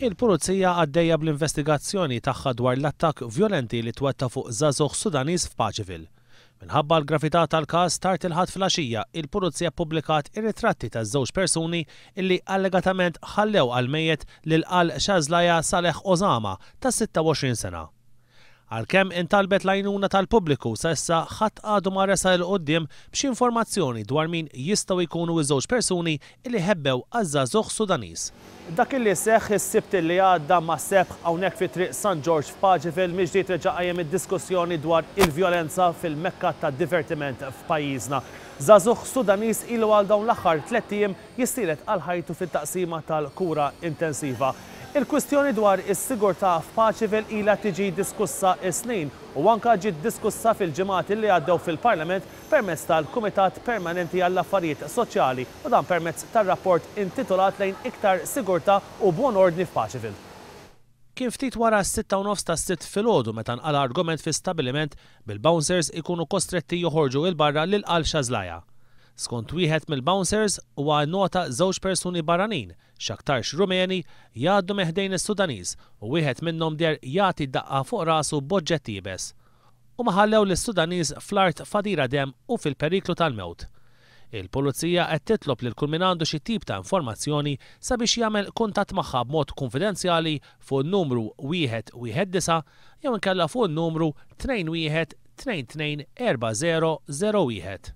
Il-Pulizija għaddejja bl-investigazzjoni tagħha dwar l-attakk vjolenti li twettaq fuq żagħżugħ Sudaniż f'Paceville. Minħabba l-gravità tal-każ, tard il-Ħadd filgħaxija, il-Pulizija ppubblikat ir-ritratti taż-żewġ persuni illi allegatament ħallew għal mejjet lil Al Shazlaya Saleh Osama ta' 26 sena. Għalkemm intalbet l-għajnuna tal-pubbliku, sa issa ħadd għadu ma resaq 'il quddiem b'xi informazzjoni dwar min jistgħu jkunu ż-żewġ persuni li ħebbew għaż-żagħżugħ Sudaniż. Dak illi seħħ is-Sibt li għadda ma' sebħ hawnhekk fi Triq San Ġorġ f'Paceville mill-ġdid reġa' qajjem id-diskussjoni dwar il-vjolenza fil-mekka tad-divertiment f'pajjiżna. Żagħżugħ Sudaniż ilu għal dawn l-aħħar tlett ijiem jissielet għal ħajtu fit-taqsima tal-kura intensiva. Il-kwistjoni dwar is-sigurtà f'Paceville ilha tiġi diskussa s-snin u anke ġiet diskussa fil-ġimgħat li għaddew fil-Parlament permezz tal-Kumitat Permanenti għall-Affarijiet Soċjali u dan permezz tar-rapport intitolat "Lejn iktar sigurtà u buon ordni f'Paceville". Kien ftit wara s-6:30 tas-Sibt filgħodu meta nqala argument fi stabiliment, bil-bouncers ikunu kostretti joħorġu 'il barra lil Al Xazlaja. Skont wieħed mill-bouncers, huwa nota żewġ persuni barranin, x'aktarx Rumeni, jgħaddu minn ħdejn is-Sudaniż u wieħed minnhom deher jagħti daqqa fuq rasu b'oġġett iebes. U ma ħallew lis-Sudaniż fl-art f'għadira demm u fil-periklu tal-mewt. Il-Pulizija qed titlob lil kull min għandu xi tip ta' informazzjoni sabiex jagħmel kuntatt magħha b'mod kunfidenzjali fuq in-numru 119 jew inkella fuq in-numru 21 22 40 01.